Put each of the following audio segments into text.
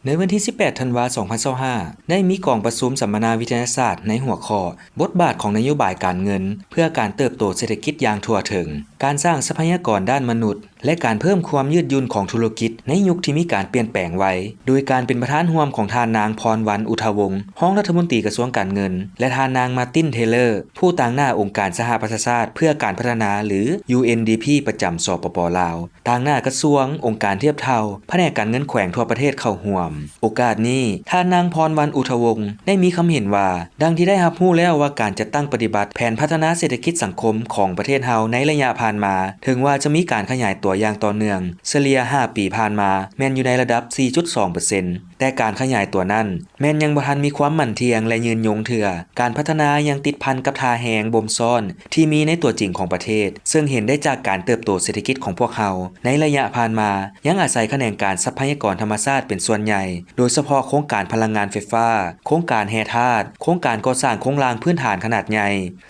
ໃນວັນທີສິບແປດ ທັນວາ ສອງພັນຊາວຫ້າ ໄດ້ມີກອງປະຊຸມສຳມະນາວິທະຍາສາດໃນຫົວຂໍ້ ບົດບາດຂອງນະໂຍບາຍການເງິນ ເພື່ອການເຕີບໂຕເສດຖະກິດຢ່າງທົ່ວເຖິງ, ການສ້າງຊັບພະຍາກອນດ້ານມະນຸດ ແລະ ການເພີ່ມຄວາມຍືດຫຍຸ່ນຂອງທຸລະກິດໃນຍຸກທີ່ມີການປ່ຽນແປງໄວ, ໂດຍການເປັນປະທານຮ່ວມຂອງທ່ານນາງ ພອນວັນ ອຸທາວົງ ຮອງລັດຖະມົນຕີກະຊວງການເງິນ ແລະ ທ່ານນາງ ມາຕິນ ເທເລີ ຜູ້ຕາງໜ້າອົງການສະຫະປະຊາຊາດເພື່ອການພັດທະນາ ຫຼື ຢູເອັນດີພີ ປະຈຳ ສປປ ລາວ. ຕາງໜ້າກະຊວງ, ອົງການທຽບເທົ່າ, ພະແນກການເງິນແຂວງທົ່ວປະເທດເຂົ້າຮ່ວມ. ໂອກາດນີ້, ທ່ານນາງ ພອນວັນ ອຸທາວົງ ໄດ້ມີຄຳເຫັນວ່າ, ດັ່ງທີ່ໄດ້ຮັບຮູ້ແລ້ວວ່າການຈັດຕັ້ງປະຕິບັດແຜນພັດທະນາເສດຖະກິດສັງຄົມຂອງປະເທດເຮົາໃນໄລຍະຜ່ານມາ, ເຖິງວ່າຈະມີການຂະຫຍາຍຕົວຢ່າງຕໍ່ເນື່ອງ, ສະເລ່ຍຫ້າປີຜ່ານມາແມ່ນຢູ່ໃນລະດັບ ສີ່ຈຸດສອງເປີເຊັນ, ແຕ່ການຂະຫຍາຍຕົວນັ້ນ ແມ່ນຍັງບໍ່ທັນມີຄວາມໝັ້ນທ່ຽງ ແລະ ຍືນຍົງເທື່ອ. ການພັດທະນາຍັງຕິດພັນກັບທ່າແຮງບົ່ມຊ້ອນທີ່ມີໃນຕົວຈິງຂອງປະເທດ, ເຊິ່ງເຫັນໄດ້ຈາກການເຕີບໂຕເສດຖະກິດຂອງພວກເຮົາໃນໄລຍະຜ່ານມາ ຍັງອາໄສຂະແໜງການຊັບພະຍາກອນທຳມະຊາດເປັນສ່ວນໃຫຍ່, ໂດຍສະເພາະໂຄງການພະລັງງານໄຟຟ້າ, ໂຄງການແຮ່ທາດ, ໂຄງການກໍ່ສ້າງໂຄງລ່າງພື້ນຖານຂະໜາດໃຫຍ່,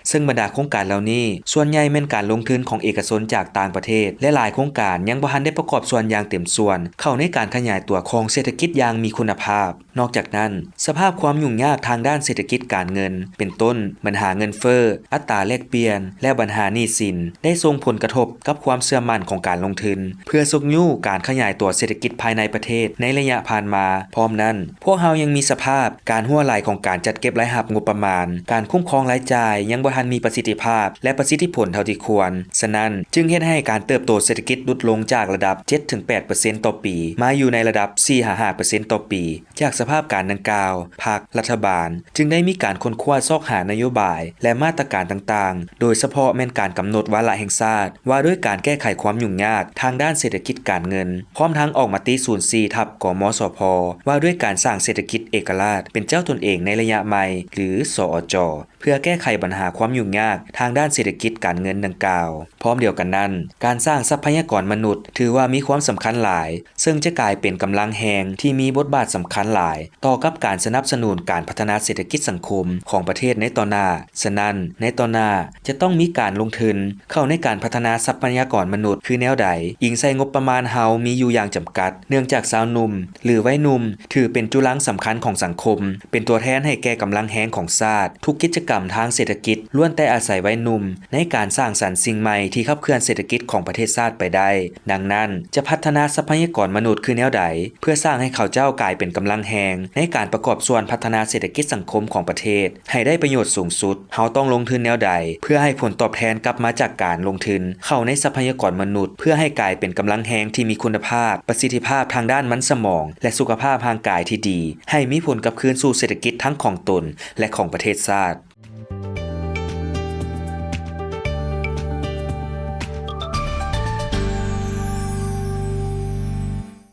ເຊິ່ງບັນດາໂຄງການເຫຼົ່ານີ້ ສ່ວນໃຫຍ່ແມ່ນການລົງທຶນຂອງເອກະຊົນຈາກຕ່າງປະເທດ ແລະ ຫຼາຍໂຄງການຍັງບໍ່ທັນໄດ້ປະກອບສ່ວນຢ່າງເຕັມສ່ວນເຂົ້າໃນການຂະຫຍາຍຕົວຂອງເສດຖະກິດຢ່າງມີຄຸນນະພາບ. ນອກຈາກນັ້ນ, ສະພາບຄວາມຫຍຸ້ງຍາກທາງດ້ານເສດຖະກິດການເງິນ ເປັນຕົ້ນ ບັນຫາເງິນເຟີ້, ອັດຕາແລກປ່ຽນ ແລະ ບັນຫາໜີ້ສິນ ໄດ້ສົ່ງຜົນກະທົບກັບຄວາມເຊື່ອໝັ້ນຂອງການລົງທຶນ ເພື່ອຊຸກຍູ້ການຂະຫຍາຍຕົວເສດຖະກິດພາຍໃນປະເທດໃນໄລຍະຜ່ານມາ. ພ້ອມນັ້ນ, ພວກເຮົາຍັງມີສະພາບການຮົ່ວໄຫຼຂອງການຈັດເກັບລາຍຮັບງົບປະມານ, ການຄຸ້ມຄອງລາຍຈ່າຍຍັງບໍ່ທັນມີປະສິດທິພາບ ແລະ ປະສິດທິຜົນເທົ່າທີ່ຄວນ. ສະນັ້ນ, ຈຶ່ງເຮັດໃຫ້ການເຕີບໂຕເສດຖະກິດຫຼຸດລົງຈາກລະດັບ ເຈັດເຖິງແປດເປີເຊັນຕໍ່ປີ ມາຢູ່ໃນລະດັບ ສີ່ຫາຫ້າເປີເຊັນຕໍ່ປີ. ຈາກສະພາບການດັ່ງກ່າວ, ພັກ, ລັດຖະບານ ຈຶ່ງໄດ້ມີການຄົ້ນຄວ້າຊອກຫານະໂຍບາຍ ແລະ ມາດຕະການຕ່າງໆ, ໂດຍສະເພາະແມ່ນການກຳນົດວາລະແຫ່ງຊາດ ວ່າດ້ວຍການແກ້ໄຂຄວາມຫຍຸ້ງຍາກທາງດ້ານເສດຖະກິດການເງິນ, ພ້ອມທັງອອກມະຕິສູນສີ່ ທັບ ກມສພ ວ່າດ້ວຍການສ້າງເສດຖະກິດເອກະລາດເປັນເຈົ້າຕົນເອງໃນໄລຍະໃໝ່ ຫຼື ສອຈ ເພື່ອແກ້ໄຂບັນຫາຄວາມຫຍຸ້ງຍາກທາງດ້ານເສດຖະກິດການເງິນດັ່ງກ່າວ. ພ້ອມດຽວກັນນັ້ນ, ການສ້າງຊັບພະຍາກອນມະນຸດຖືວ່າມີຄວາມສຳຄັນຫຼາຍ, ເຊິ່ງຈະກາຍເປັນກຳລັງແຮງທີ່ມີບົດບາດສຳຄັນຫຼາຍຕໍ່ກັບການສະໜັບສະໜູນການພັດທະນາເສດຖະກິດສັງຄົມຂອງປະເທດໃນຕໍ່ໜ້າ. ສະນັ້ນ, ໃນຕໍ່ໜ້າຈະຕ້ອງມີການລົງທຶນເຂົ້າໃນການພັດທະນາຊັບພະຍາກອນມະນຸດຄືແນວໃດ? ອີງໃສ່ງົບປະມານເຮົາມີຢູ່ຢ່າງຈຳກັດ, ເນື່ອງຈາກຊາວໜຸ່ມ ຫຼື ໄວໜຸ່ມ ຖືເປັນຈຸລັງສຳຄັນຂອງສັງຄົມ, ເປັນຕົວແທນໃຫ້ແກ່ກຳລັງແຮງຂອງຊາດ. ທຸກກິດຈະກຳທາງເສດຖະກິດລ້ວນແຕ່ອາໄສໄວໜຸ່ມໃນການສ້າງສັນສິ່ງໃໝ່ທີ່ຂັບເຄື່ອນເສດຖະກິດຂອງປະເທດຊາດໄປໄດ້. ດັ່ງນັ້ນ, ຈະພັດທະນາຊັບພະຍາກອນມະນຸດຄືແນວໃດ ເພື່ອສ້າງໃຫ້ເຂົາເຈົ້າກາຍເປັນກຳລັງແຮງໃນການປະກອບສ່ວນພັດທະນາເສດຖະກິດສັງຄົມຂອງປະເທດໃຫ້ໄດ້ປະໂຫຍດສູງສຸດ? ເຮົາຕ້ອງລົງທຶນແນວໃດ ເພື່ອໃຫ້ຜົນຕອບແທນກັບມາຈາກການລົງທຶນເຂົ້າໃນຊັບພະຍາກອນມະນຸດ ເພື່ອໃຫ້ກາຍເປັນກຳລັງແຮງທີ່ມີຄຸນນະພາບ, ປະສິດທິພາບທາງດ້ານມັນສະໝອງ ແລະ ສຸຂະພາບຮ່າງກາຍທີ່ດີ, ໃຫ້ມີຜົນກັບຄືນສູ່ເສດຖະກິດທັງຂອງຕົນ ແລະ ຂອງປະເທດຊາດ.